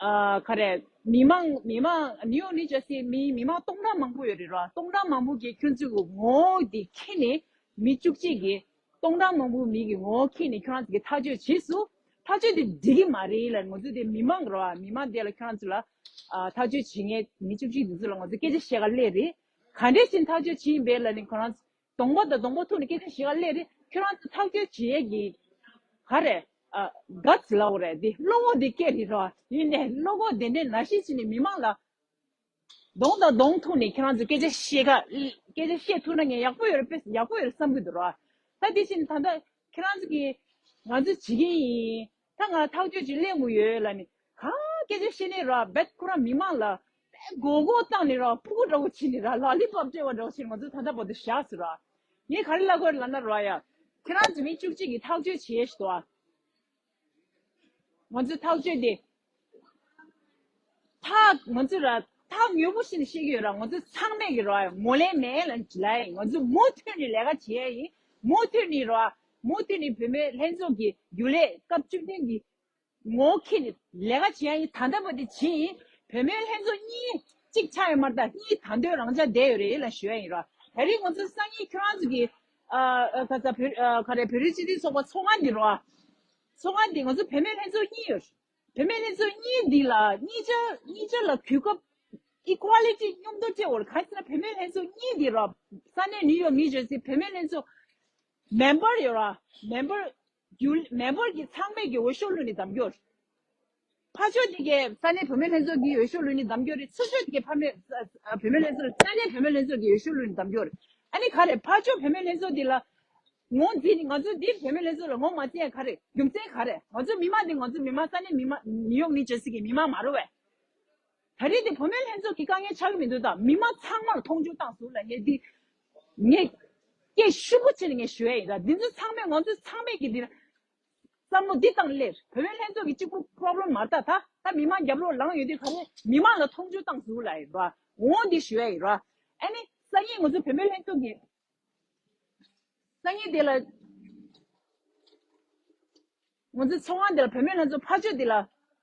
ཨ་ག་རེ་མི་མང་མི་མང་ནིའུ་ནིའུ་ཇར་སི་མི་མི་མང་སྟོང་ཕྲག་མང་པོ་ཡོད་རེད་ར། སྟོང་ཕྲག་མང་པོ་གིས་ཁྱོད་ཚོའི་ངོ་བོ་འདི་མཁྱེན་ནས་མི་བཅུ་གཅིག་གིས་སྟོང་ཕྲག་མང་པོ་མི་གི་ངོ་བོ་མཁྱེན་ནས་ཁྱོད་རང་ཚོ་གིས་ཐག་གཅོད་བྱས་སོང་། ཐག་གཅོད་འདི་འགྲིག་གི་མ་རེད་ལ་ང་ཚོ་དེ་མི་མང་ར་མི་མང་དེ་ལ་ཁྱོད་རང་ཚོ་ལ་ཨ་ཐག་གཅོད་བྱེད་མཁན་མི་བཅུ་གཅིག་འདི་ཚོ་ལ་ང་ཚོ་སྐད་ཆ་བཤད་ག་སླེབས་རེད། ག་འདྲས་ཟིན་ཐག་གཅོད་བྱེད་ཡིན་པས་ལ་ནི་ཁོ་རང་ཚོ་གདོང་པ་དང་གདོང་པ་ཐུག་ནས་སྐད་ཆ་བཤད་ག་སླེབས་རེད། ཁྱོད་རང་ཚོ་ཐག་གཅོད་བྱེད་ཡས་ཀྱི་ག་རེ་ཨ་ག་ཚི་ལབ་དགོས་རེད། འདི་བློ་ངོ་འདི་སྐྱེ་རེད་ར། ཡིན་ནའི་བློ་ངོ་དེ་འདྲས་ནང་བཞིན་བྱས་ནས་མི་མང་ལ་གདོང་དང་གདོང་ཐུག་ནས་ཁྱེད་རང་ཚོ་སྐད་ཆ་བཤད་ག་སྐད་ཆ་བཤད་ཐུབ་ན་ངས་ཡག་པོ་ཡོད་རེད་པས་ཡག་པོ་ཡོད་རེད་བསམ་གྱི་འདུག་ར། ད་དེ་བཞིན་ད་ལྟ་ཁྱེད་རང་ཚོ་གིས་ང་ཚོ་བྱེད་ཀྱི་ཡིན། ད་ང་ཐག་གཅོད་ཅིག་ལེན་དགོས་ཡོད་ལབ་ནས་གང་སྐད་ཆ་བཤད་ནས་ར་བེད་ཁོ་རང་མི་མང་ལ་བེད་མགོ་སྐོར་བཏང་ནས་ར་ཕྲུ་གུ་འདྲ་བོ་བྱས་ནས་ར་ལ་ལི་པབ་སྤྲད་པ་འདྲ་བོ་བྱས་ནས་ང་ཚོ་ད་ལྟ་བར་དུ་བཞག་ཟེར་ར། ངས་ག་རེ་ལབ་དགོས་ལབ་ན་ར་ཡ། ཁྱེད་རང་ཚོ་མི་བཅུ་གཅིག་གིས་ཐག་གཅོད་བྱས་ཤི་ཏོ། ང་ཚོའི་ཐག་གཅོད་དེ། ཐག་ང་ཚོས་ར་ཐག་ཉེ་པོ་ཞིག་ནས་བཤད་ཀྱི་ཡོད་ར། ང་ཚོ་ཚང་མས་ཀྱི་ར་ངོས་ལེན་མེད་ལ་ལ་ཡིན། ང་ཚོ་མུ་མཐུད་ནས་ལས་ཀ་བྱས་ཡིན། མུ་མཐུད་ནས་ར་ མུ་མཐུད་ནས་བུད་མེད་ལྷན་ཚོགས་ཀྱི་རྒྱུན་ལས་སྐབས་བཅུ་བདུན་གྱི་ངོ་འཁྱེར་ནས་ལས་ཀ་བྱེད་ཡ་ཡིན། ད་ལྟ་བར་དུ་བྱེད་ཡིན། བུད་མེད་ལྷན་ཚོགས་གཉིས་གཅིག་ཆགས་ཡོད་མ་རེད། ད་གཉིས་ད་འདོད་རང་འཇགས་བསྡད་ཡོད་རེད་ལ་ཞུ་ཡ་ཡིན་ར། ད་རེས་ང་ཚོ་སང་ཉིན་ཁྱོད་རང་ཚོ་གི་ཨ་ཨ་ག་ས་བོད་ཨ་ག་རེ་བོད་རིགས་སྤྱི་མཐུན་ཚོགས་པ་ཚོགས་ཁང་འདི་ར། ཚོགས་ཁང་འདི་ང་ཚོ་བུད་མེད་ལྷན་ཚོགས་གཉིས་ཡོད། བུད་མེད་ལྷན་ཚོགས་གཉིས་འདི་ལ་གཉིས་ཆ་གཉིས་ཆ་ལ་གོ་སྐབས་equality་མཉམ་དུ་སྤྲད་འོར་ག་ཟེར་ན་བུད་མེད་ལྷན་ཚོགས་གཉིས་འདི་ར་ས་གནས་ནིའུ་ཡོག་ནིའུ་ཇར་སི་བུད་མེད་ལྷན་ཚོགས་མེམ་བར་ཡོད་ར། མེམ་བར་རྒྱུ་མེམ་བར་གྱི་ཚང་མས་ཀྱི་འོས་ཤོག་བླུགས་ནས་བདམས་རྒྱུ། ཕར་ཕྱོགས་དེ་གའི་ས་གནས་བུད་མེད་ལྷན་ཚོགས་ཀྱི་འོས་ཤོག་བླུགས་ནས་བདམས་རྒྱུ་རེད། ཚུར་ཕྱོགས་དེ་གའི་ཕ་མེད་བུད་མེད་ལྷན་ཚོགས་ས་གནས་བུད་མེད་ལྷན་ཚོགས་ཀྱི་འོས་ཤོག་བླུགས་ནས་བདམས་རྒྱུ་རེད། ཨ་ནི་ག་རེ་ཕར་ཕྱོགས་བུད་མེད་ལྷན་ཚོགས་འདི་ལ་ངོ་འཛིན་ནས་ང་ཚོ་འདི་བུད་མེད་ལྷན་ཚོགས་ལ་ངོ་མ་འཛིན་ཡ་ག་རེ། རྒྱུ་མཚན་ག་རེ། ང་ཚོ་མི་མང་འདི་ང་ཚོ་མི་མང་ས་གནས་མི་མང་ནིའུ་ཡོག་ནིའུ་ཇར་སི་གི་མི་མང་མ་རེད་བས། ད་རེས་དེ་བུད་མེད་ལྷན་ཚོགས་ཀྱི་དཀའ་ངལ་ཆགས་ཀྱི་མི་འདུག་ད་མི་མང་ཚང་མར་མཐོང་ཆུང་བཏང་ཟུག་ལ་ངས་འདི་ངས་སྐད་ཤུགས་པོ་ཆེ་ནས་ངས་ཞུ་ཡ་ཡིན། ད་འདི་ཚོ་ཚང་མས་ང་ཚོ་ཚང་མས་ཀྱི་འདི་བསམ་བློ་འདི་བཏང་སླེབས། བུད་མེད་ལྷན་ཚོགས་ཀྱི་གཅིག་པུ་པོ་རོབ་ལེམ་མ་རེད། ད་ད་མི་མང་རྒྱབ་ལོགས་ལངས་ཡོད་དུས་ག་རེ་མི་མང་ལ་མཐོང་ཆུང་བཏང་ཟུག་ལ་ཡིན་ར། འོ་འདི་ཞུ་ཡ་ཡིན་ར། ཨ་ནི་སང་ཉིན་ང་ཚོ་བུད་མེད་ལྷན་ཚོགས་ཀྱི་སང་ཉིན་དེ་ལ། ང་ཚོའི་ཚོགས་ཁང་འདི་ལ་བུད་མེད་ལྷན་ཚོགས་ཕར་ཕྱོགས་འདི་ལ་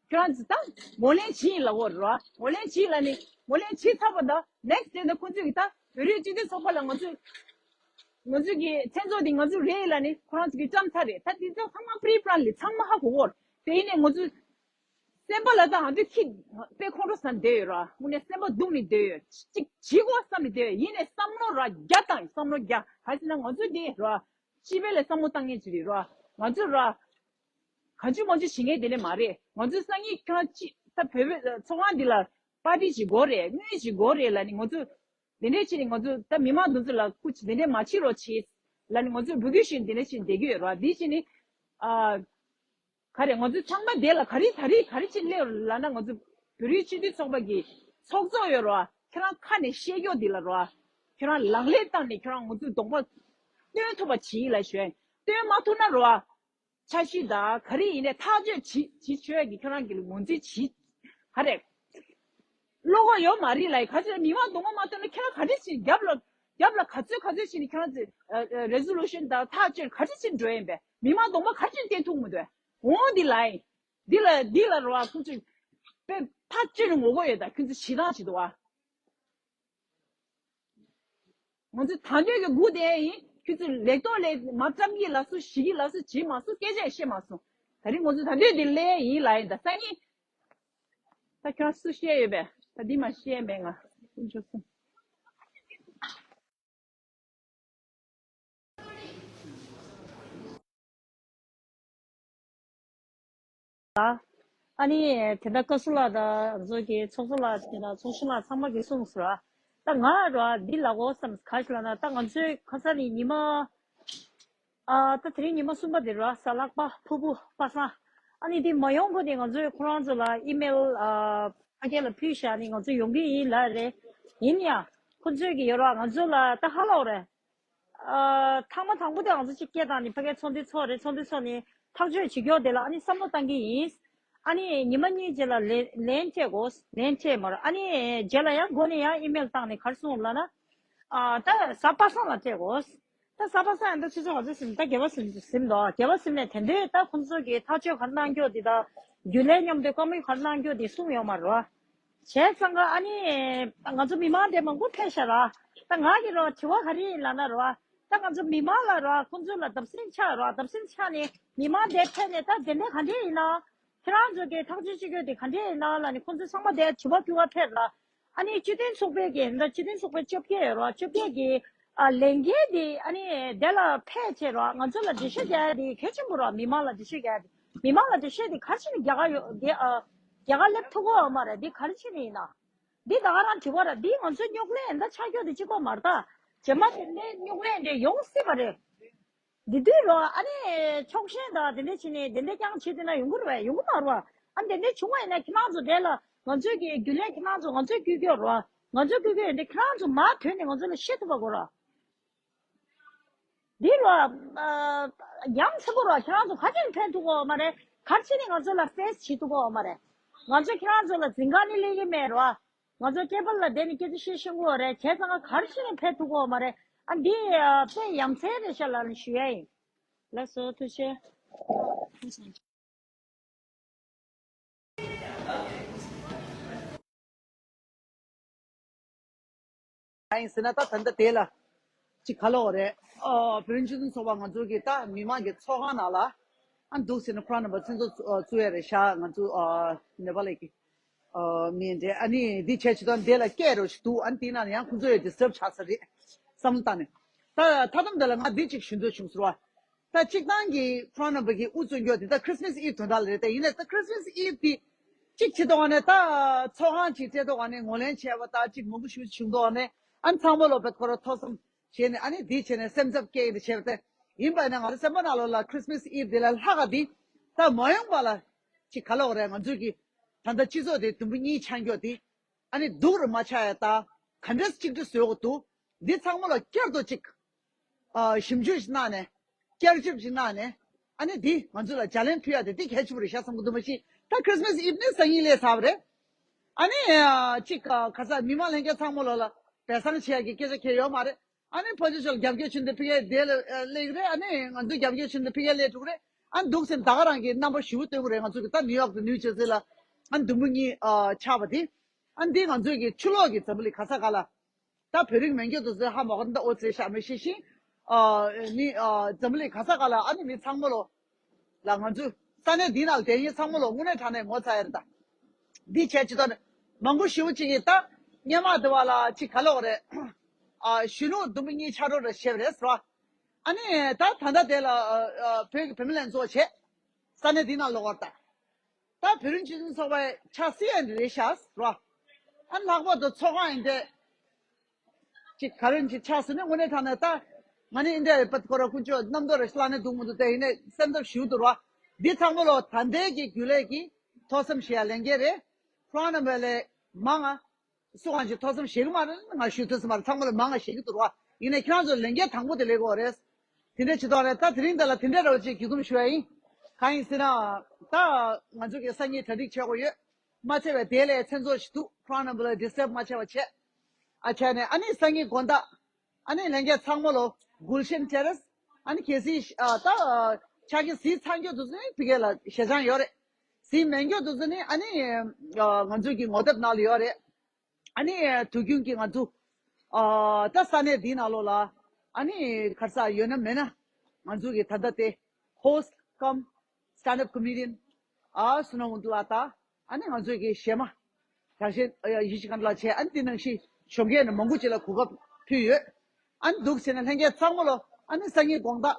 ཁྱོད་རང་ཚོ་ད་ངོས་ལེན་བྱེད་ཡིན་ལབ་ཡོད་རེད་བ། ངོས་ལེན་བྱེད་ལབ་ནི་ངོས་ལེན་བྱེད་ཚར་བ་དང་ནེག་སི་ཌེ་ད་ཁོང་ཚོས་ཀྱི་ད་བོད་རིགས་སྤྱི་མཐུན་ཚོགས་པ་ལ་ང་ཚོས་ང་ཚོས་ཀྱི་མཚན་ཚོགས་འདི་ང་ཚོ་རེད་ལབ་ནི་ཁོ་རང་ཚོ་གི་བཀྲམ་ཚར་རེད། ད་འདི་ཚོ་ཚང་མ་པི་རི་པི་ལན་ལི་ཚང་མ་ཧ་གོ་གི་ཡོད་རེད། དེ་ཡིན་ནའི་ང་ཚོས་སེམས་པ་ལ་ད་ང་ཚོས་ཁྱི་དཔེ་ཁོང་ཁྲོ་ཟ་བསྡད་ཡོད་རེད་བ། དངོས་གནས་སེམས་པ་སྡུག་ནས་བསྡད་ཡོད། གཅིག་བྱེད་དགོས་བསམ་ནས་བསྡད་ཡོད། ཡིན་ནའི་བསམ་བློ་ར་བརྒྱ་བཏང་བསམ་བློ་བརྒྱ་ག་ཟེར་ན་ང་ཚོ་འདི་རེད་བ། སྤྱི་པའི་ལ་བསམ་བློ་བཏང་མཁན་ཅིག་རེད་ར། ང་ཚོ་ར། གང་བྱུང་མང་བྱུང་བྱེད་མཁན་དེ་ནས་མ་རེད། ང་ཚོ་སང་ཉིན་ཁྱོད་རང་ཅི་ད་བོད་པའི་ཚོགས་ཁང་འདི་ལ་པར་ཊི་ཅིག་དགོས་རེད། དངུལ་ཅིག་དགོས་རེད་ལབ་ནི་ང་ཚོ་དེ་འདྲས་བྱས་ནས་ང་ཚོ་ད་མི་མང་འདི་ཚོ་ལ་སྐུ་མཁྱེན་དེ་འདྲས་མ་བྱེད་རོགས་བྱེད་ལབ་ནི་ང་ཚོ་འབོད་སྐུལ་ཞུས་ནས་དེ་འདྲས་བྱས་ནས་བསྡད་ཀྱི་ཡོད་ར། དེ་བྱས་ནས་ཨ། ག་རེ་ང་ཚོ་ཚང་མ་དེ་ལ་ག་རེ་ད་རེས་ག་རེ་བྱེད་སླེབས་ལབ་ན་ང་ཚོ་བོད་རིགས་སྤྱི་མཐུན་ཚོགས་པ་གི་ཚོགས་གཙོ་ཡོད་ར། ཁྱེད་རང་ཁ་ནས་བཤད་ཀྱོག་འདི་ལ་ར། ཁྱེད་རང་ལག་ལེན་བསྟར་ནས་ཁྱེད་རང་ང་ཚོའི་གདོང་པ་སྟོན་ཐུབ་པ་བྱེད་ལ་ཞུ། སྟོན་མ་ཐུབ་ན་ར། འཆར་གཞི་དང་ག་རེ་ཡིན་ནའི་ཐག་གཅོད་བྱེད་བྱེད་ཆོག་གི་ཁྱེད་རང་གི་ངོས་འཛིན་བྱེད། ག་རེ། བློ་ཁོག་ཡོད་མ་རེད་ལ་ག་ཚོད་མི་མང་གདོང་པ་མ་སྟོན་ན་ཁྱེད་རང་ག་རེ་བྱེད་རྒྱབ་ལ་རྒྱབ་ལ་ག་ཚོད་ག་ཚོད་བྱེད་ནས་ཁྱེད་རང་ཚོས་རེ་ཟོ་ལུ་ཤན་དང་ཐག་གཅོད་ག་རེ་བྱེད་འགྲོ་ཡིན་པས། མི་མང་གདོང་པ་ག་རེ་བྱེད་བསྟན་ཐུབ་མི་འདུག་འོང་འདི་ལ་ཡིན། འདི་ལ་འདི་ལ་རོ་བ་ཁོང་ཚོས་དཔེ་ཐག་གཅོད་ནས་ངོ་རྒོལ་ཡོད་ད་ཁྱོད་ཚོ་ཞེ་སྡང་བྱེད་འདུག་བ། ང་ཚོ་ད་འདོད་ཀྱི་སྒུག་བསྡད་ཡིན། ཁྱོད་ཚོ་ལེགས་ཐོག་ལས་མ་བཀྲམ་གྱི་ལ་སུ་ཞི་གི་ལ་སུ་བྱེད་མ་སུ་སྐད་ཆ་བཤད་མ་སུ། ད་རིང་ང་ཚོ་ད་འདོད་འདི་ལས་ཡིན་ལ་ཡིན་ད་སང་ཉིན། ད་ཁྱོད་སུ་བཤད་ཡོད་པས་ད་འདི་མ་བཤད་མེད་ང་ཀུན་སྤྱོད་སུ། ཨ་ནི་དེ་འདྲ་བཀའ་ཟུར་ལགས་དང་ང་ཚོ་གི་ཚོགས་གཙོ་ལགས་དེ་འདྲ་ཚོགས་གཞོན་ལགས་ཚང་མ་གིས་གསུངས་སོང་ར། ད་ང་ར་འདི་ལབ་དགོས་བསམ་ག་ཞིག་ལབ་ན་ད་ང་ཚོའི་ཁ་སང་ནས་ཉི་མ། ཨ་ད་དེ་རིང་ཉི་མ་གསུམ་པ་དེ་ར་གཟའ་ལྷག་པ་ཕུར་བུ་པ་སངས། ཨ་ནི་དེ་མ་ཡོང་གོང་ནས་ང་ཚོས་ཁོ་རང་ཚོ་ལ་ཨི་མེལ་ཨ་ཕ་གི་ལ་ཕུལ་བཞག་ནས་ང་ཚོ་ཡོང་གི་ཡིན་ལབ་རེད། ཡིན་ཡང་ཁོ་ཚོས་ཀྱི་ཡོད་ར་ང་ཚོ་ལ་ད་ཧ་ལོག་རེད། ཨ་ཐེངས་མ་དང་པོ་དེ་ང་ཚོ་གཅིག་སྐད་བཏང་ནས་ཕ་གིའི་ཚོགས་འདུ་ཚོགས་རེད། ཚོགས་འདུ་ཚོགས་ནས་ཐག་གཅོད་བྱེད་ཀྱོག་དེ་ལ་ཨ་ནི་བསམ་བློ་བཏང་གི་ཡིན། ཨ་ནི་ཉི་མ་གཉིས་རྗེས་ལ་ལན་ལན་སྤྲད་དགོས། ལན་སྤྲད་མ་རེད། ཨ་ནི་རྗེས་ལ་ཡང་སྒོ་ནས་ཡང་ཨི་མེལ་བཏང་ནས་ག་རེ་གསུངས་ལབ་ན། ཨ་ད་གཟའ་པ་སངས་ལ་སྤྲད་དགོས། ད་གཟའ་པ་སངས་ཡང་ད་ཆུ་ཚོད་ག་ཚོད་ཟིན་ད་བརྒྱད་པ་ཟིན་ཟིན་དོ། བརྒྱད་པ་ཟིན་ནས་དེ་འདོད་ད་ཁོང་ཚོ་གིས་ཐག་གཅོད་ག་རེ་གནང་ཀྱོག་དེ་ད་རྒྱུན་ལས་མཉམ་དུ་བཀའ་མོལ་ག་རེ་གནང་ཀྱོག་དེ་གསུངས་ཡོད་མ་རེད་བ། བྱས་ཙང་ཀ་ཨ་ནི་ང་ཚོ་མི་མང་དེ་མང་པོ་ཕེབས་ཤག་ར། ད་ང་གི་རོ་དྲི་བ་ག་རེ་ཡིན་ལབ་ན་རོ། ད་ང་ཚོ་མི་མང་ལ་རོ་ཁོང་ཚོ་ལ་བརྡབ་གསིག་ཆགས་རོ། བརྡབ་གསིག་ཆགས་ནས་མི་མང་དེ་ཕེབས་ནས་ད་དེ་འདྲ་ག་འདྲ་ཡིན་ན། ཁྱེད་རང་ཚོ་གི་ཐག་གཅོད་བྱེད་རྒྱུ་དེ་ག་འདྲ་ཡིན་ན་ལབ་ནས་ཁོང་ཚོ་ཚང་མ་དེ་དྲི་བ་ཕུལ་བ་ཕེབས་ར། ཨ་ནི་སྤྱི་མཐུན་ཚོགས་པའི་གི་ད་སྤྱི་མཐུན་ཚོགས་པའི་བཅོ་བརྒྱད་རོ། བཅོ་བརྒྱད་གི་ཨ་ལས་འགན་དེ་ཨ་ནི་དེ་ལ་ཕེབས་བྱས་རོ། ང་ཚོ་ལ་འགྲེལ་བཤད་རྒྱག་ཡ་དེ་གལ་ཆེན་པོ་རོ། མི་མང་ལ་འགྲེལ་བཤད་རྒྱག་ཡ་དེ། མི་མང་ལ་འགྲེལ་བཤད་དེ་ག་རེ་བྱས་ནས་རྒྱག་ག་ཡོད་རྒྱག་ཨ་རྒྱག་ག་སླེབས་ཐུབ་ཀྱི་ཡོད་མ་རེད། འདི་ག་རེ་བྱས་ནས་ཡིན་ན། འདི་ད་ག་རང་དྲི་བ་ར། འདི་ང་ཚོའི་རྙོག་གླེང་འདི་ཆགས་རྒྱུ་དེ་གཅིག་པ་མ་རེད་ད། རྗེས་མ་དེ་འདྲའི་རྙོག་གླེང་འདྲ་ཡོང་སྲིད་པ་རེད། འདི་དུས་རོ་ཨ་ནི་ཕྱོགས་ཞེན་དང་དེ་འདྲ་བྱས་ནས་དེ་འདྲ་རྐྱང་བྱེད་དེ་ན་ཡོང་གི་རེད་པས། ཡོང་གི་མ་རེད་པ། ཨ་ནི་དེ་འདྲ་བྱུང་བ་ཡིན་ན་ཁྱེད་རང་ཚོ་དེ་ལ་ང་ཚོའི་གི་རྒྱུན་ལས་ཁྱེད་རང་ཚོ་ང་ཚོས་བསྐུལ་གྱི་ཡོད་རེད་པ། ང་ཚོས་བསྐུལ་གྱི་ཡོད་འདི་ཁྱེད་རང་ཚོ་མར་ཐོན་ནས་ང་ཚོ་ལ་བཤད་ཐུབ་པ་དགོས་རེད་པ། འདི་རོ། ཨ་ཡ་མཚན་པོ་རོ། ཁྱེད་རང་ཚོ་ག་ཅིག་ཕན་ཐོགས་ཀྱི་ཡོད་མ་རེད། ག་རེ་བྱས་ནས་ང་ཚོ་ལ་ཕེ་སི་བྱེད་ཐུབ་ཀྱི་ཡོད་མ་རེད། ང་ཚོ་ཁྱེད་རང་ཚོ་ལ་འཛིན་གྲྭ་ནས་སླེབས་ཀྱི་མེད་རོ། ང་ཚོ་སྐྱེས་པ་ལ་བསྡད་ནས་སྐད་ཆ་བཤད་ཤེས་ཀྱི་ཡོད་རེད། བྱས་ཙང་ང་ག་རེ་བྱས་ནས་ཕན་ཐོགས་ཀྱི་ཡོད་མ་རེད། ཨ་འདི་ཨ་དཔེ་ཡ་མཚན་རེད་ཤག་ལབ་ནས་ཞུ་ཡ་ཡིན། ལགས་སོ། ཐུགས་རྗེ་ཆེ། ཨ་ཡིན་ཟེར་ན་ད་ད་ལྟ་དེ་ལ་ཅིག་ག་ལབ་དགོས་རེད། ཨོ། བོད་རིགས་སྤྱི་མཐུན་ཚོགས་པ་ང་ཚོ་གི་ད་མི་མང་གི་ཚོགས་ཁང་ནང་ལ་ཨ་འདུག་ཟེར་ན་ཁོ་རང་རྣམ་པ་མཚན་ཚོགས་བཙུགས་ཡ་རེད་ཤག་ང་ཚོ་ཨ་ནེ་པ་ལི་གི་ཨ་མི་འདྲ། ཨ་ནི་འདི་བྱས་ཆེད་དོན་དེ་ལ་སྐད་རོགས་ཞིག་འདུག་ཨ་ནི་དེའི་ནང་ནས་ཡང་ཁོང་ཚོ་ཡང་ཌི་སི་ཊབ་ཆགས་ས་རེད་བསམ་བློ་བཏང་ནས། ད་ད་ལྟ་འདི་ལ་ང་འདི་གཅིག་ཞུ་འདོད་བྱུང་ཟེར་བ། ད་སྤྱིར་བཏང་གི་ཁོ་རང་རྣམ་པ་གི་དབུ་བཙུགས་རྒྱུ་དེ་ད་ཁྲི་སི་མ་སི་ཨིབ་དོན་དག་ལ་རེད། ད་ཡིན་ནའི་ད་ཁྲི་སི་མ་སི་ཨིབ་དེ་གཅིག་བྱེད་དོ་ནས་ད་ཚོགས་ཁང་གཅིག་སྤྲད་དོ་ནས་ངོས་ལེན་བྱས་པ་ད་གཅིག་མང་པོ་ཞིག་བྱུང་དོ་ནས་ཨ་ནི་ཚང་མ་ལོ་བེད་ཁོ་ར་ཐོག་བསམ་བྱས་ནས་ཨ་ནི་དེ་བྱས་ནས་སེམས་འཚབ་སྐྱེ་ཡི་དེ་བྱས་པ་དེ་ཡིན་པ་ནས་ང་ཚོ་སེམས་པ་ནང་ལོགས་ལ་ཁྲི་སི་མ་སི་ཨིབ་དེ་ལས་ལྷག་ག་དེ་ད་མ་ཡོང་པ་ལ་ཅིག་ག་ལབ་དགོས་རེད། ང་ཚོས་ཀྱི་ད་ལྟ་སྤྱི་ཚོགས་དེ་དུམ་བུ་གཉིས་ཆགས་རྒྱུ་དེ་ཨ་ནི་སྡུག་རུ་མ་ཆགས་ཡ་ད་ག་འདྲས་གཅིག་སྒྲིལ་བཟོ་དགོས་འདུག་འདི་ཚང་མ་ལ་བསྐྱར་དུ་གཅིག་ཨ་ཞིབ་འཇུག་ཞིག་གནང་ནས་བསྐྱར་ཞིབ་ཞིག་གནང་ནས་ཨ་ནི་འདི་ང་ཚོ་ལ་ལྗགས་ལན་ཕུལ་ཡ་དེ་འདི་གལ་ཆེན་པོ་རེད་ཤག་བསམ་གྱི་འདུག་མ་གཞི་ད་ཁྲི་སི་མ་སི་ཨིབ་ནི་སང་ཉིན་སླེབས་ཚར་བ་རེད། ཨ་ནི་ཨ་གཅིག་ཨ་ག་ས་མི་མང་ལྷན་རྒྱས་ཚང་མ་ལོ་ལ་སྦས་གསང་བྱེད་ཡ་གི་སྐད་ཆ་གང་ཡང་ཡོད་མ་རེད། ཨ་ནི་ཕ་ཆུ་ཤོར་རྒྱབ་སྐྱོར་བྱེད་འདི་ཕ་གིར་དེ་ལ་ཨ་སླེབས་ཀྱི་རེད། ཨ་ནི་ང་ཚོ་རྒྱབ་སྐྱོར་བྱེད་འདི་ཕ་གིར་སླེབས་འགྲོ་གི་རེད། ཨ་འདུག་ཟེར་ད་ག་རང་གི་རྣམ་པ་ཞིབ་པོ་སྟོན་གི་རེད། ང་ཚོ་གི་ད་ནིའུ་ཡོག་དང་ནིའུ་ཇར་སི་ལ་ཨ་དུམ་བུ་གཉིས་ཨ་ཆགས་པ་དེ། ཨ་འདི་ང་ཚོའི་གི་ཕྱི་ལོགས་གི་འཛམ་བུ་གླིང་ག་ས་ག་ལ་ད་བོད་རིགས་མེད་མཁན་དེ་ཚོས་ཧ་མ་གོ་ད་ཨོ་ཙེ་ཤ་མི་ཤེས་ཤིང་ཨ་ནི་ཨ་འཛམ་བུ་གླིང་ག་ས་ག་ལ་ཨ་ནི་མི་ཚང་མ་ལོ་ལ་ང་ཚོའི་ས་གནས་འདི་ནང་བསྡད་མཁན་ཚང་མ་ལོ་དངོས་གནས་དྲང་གནས་ངོ་ཚ་ཡ་རེད་ད། འདི་བྱས་ཅི་ཐོག་ནས་མང་པོ་ཞེ་པོ་ཅིག་གིས་ད་སྔོན་མ་དེ་བ་ལ་ཅིག་ག་ལབ་དགོས་རེད། ཨ་གཞོན་ནུ་དུམ་བུ་གཉིས་ཆགས་འགྲོ་རེད་བཤད་པ་རེད་ཟེར་བ། ཨ་ནི་ད་ད་ལྟ་དེ་ལ་ཨ་ཨ་བོད་ཀྱི་བུད་མེད་ལྷན་ཚོགས་བྱས་ས་གནས་འདི་ནང་ལོགས་པར་ད། ད་བོད་རིགས་སྤྱི་མཐུན་ཚོགས་པའི་ཆ་སྲིད་ཡང་འདི་རེད་ཤག་ཟེར་བ། ཨ་ལྷག་པར་དུ་ཚོགས་ཁང་ཡིན་ཏེ། ཅིག་ག་རེ་ཅིག་ཆགས་ཟེར་ནས་དངོས་གནས་དྲང་གནས་ད། ང་ནི་འདི་འདྲ་ཡོད་པ་ཁོ་ར་ཀུན་སྤྱོད་རྣམ་རྟོག་རེ་བརླག་ནས་འདུག་མི་འདུག་དེ་ཡིན་ནའི་སེམས་འཚབ་ཞེ་པོ་འདུག་ར། འདི་ཚང་མ་ལོ་ད་ལྟའི་གི་རྒྱུན་ལས་ཀྱི་ཐོག་བསམ་ཞེས་ཡ་ལས་འགན་རེད། ཁོ་རང་རྣམ་པ་ལས་མང་ང་། སུ་གང་ཞིག་ཐོག་བསམ་ཞེ་གི་མ་རེད། ང་ཞུ་ཐུབ་སི་མ་རེད། ཚང་མ་ལ་མང་ང་ཞེ་གི་འདུག་ར། ཡིན་ནའི་ཁྱེད་རང་ཚོ་ལས་འགན་དང་པོ་དེ་ལས་དགོས་རེད། དེ་འདྲ་བྱེད་ཐོག་རེད། ད་དེ་རིང་འདི་ལ་དེ་འདྲ་ར་བ་ཅིག་སྒྲིག་འཛུགས་ཞུ་བ་ཡིན། གང་ཡིན་ཟེར་ན། ད་ང་ཚོ་གི་སང་ཉིན་གྲ་སྒྲིག་བྱེད་དགོས་ཡོད། མ་ཚད་པའི་དེ་ལས་མཚན་ཚོགས་ཤིག་འདུག་ཁོ་རང་རྣམ་པ་ལ་ཌི་སི་ཊབ་མ་བྱས་པ་བྱས། ཨ་བྱས་ནས་ཨ་ནི་སང་ཉིན་དགོང་དག་ཨ་ནི་ལྷན་རྒྱས་ཚང་མ་ལོ་Gulshan Terrace ཨ་ནི་གལ་སྲིད་ཨ་ད་ཆ་རྐྱེན་གཟིགས་ཚར་མཁན་དེ་ཚོ་ནི་ཕ་གི་ལ་ཞལ་བྱང་ཡོད་རེད། གཟིགས་མེད་མཁན་དེ་ཚོ་ནི་ཨ་ནི་ཨ་ང་ཚོ་གི་ངོ་དེབ་ནང་ལ་ཡོད་རེད། ཨ་ནི་དུས་རྒྱུན་གྱི་ང་ཚོ་ཨ་ད་ས་གནས་འདིའི་ནང་ལོགས་ལ་ཨ་ནི་ག་རེ་ཟེར་ཡོད་ན་མེད་ན་ང་ཚོ་གི་ད་ལྟ་དེ་host cum stand up comedian ཨ་སུ་ན་འོང་འདུག་ཨ། ད་ཨ་ནི་ང་ཚོ་གི་གཞས་མ་དྲག་ཤན་ཡེ་ཤེས་སྒང་ལ་བྱས། ཨ་ནི་དེ་ནང་བཞིན་གཞོན་སྐྱེས་ནས་མང་པོ་ཅིག་ལ་གོ་སྐབས་ཕུལ་ཡོད། ཨ་ནི་འདུག་ཟེར་ན་ལྷན་རྒྱས་ཚང་མ་ལོ་ཨ་ནི་སང་ཉིན་དགོང་དག་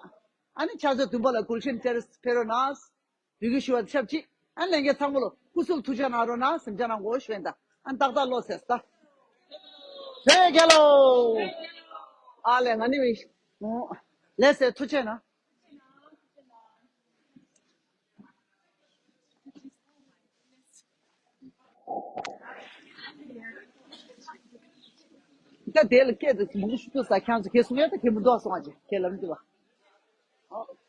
ཨ་ནི་ཕྱག་ཚོད་བདུན་པ་ལ་Gulshan Terrace ཕེབས་རོགས་གནང་། འབོད་སྐུལ་ཞུ་བ་དང་ཆབས་ཅིག་ཨ་ལྷན་རྒྱས་ཚང་མ་ལོ་སྐུ་གཟུགས་ཐུགས་ཅག་གནང་རོགས་གནང་། སེམས་ཅག་གནང་དགོས་ཞུ་ཡིན་ད། ཨ་ཏག་ཏག་ལོ་ཟེར་ད། ལྷན་རྒྱས་ལོ། ཨ་ལས་ང་ནི་མི་ལས་ཟེར་ཐུགས་ཆེ་ན། ད་དེ་ལ་སྐད་དུ་མུ་གུ་ཤུ་ཏུ་ས་ཁྱང་ཚོ་ཁྱེད་གསུང་ཡ་ད་ཁྱེད་མི་འདུག་སོང་བ་ཅེ་ཁྱེད་ལམ་དུ་བ།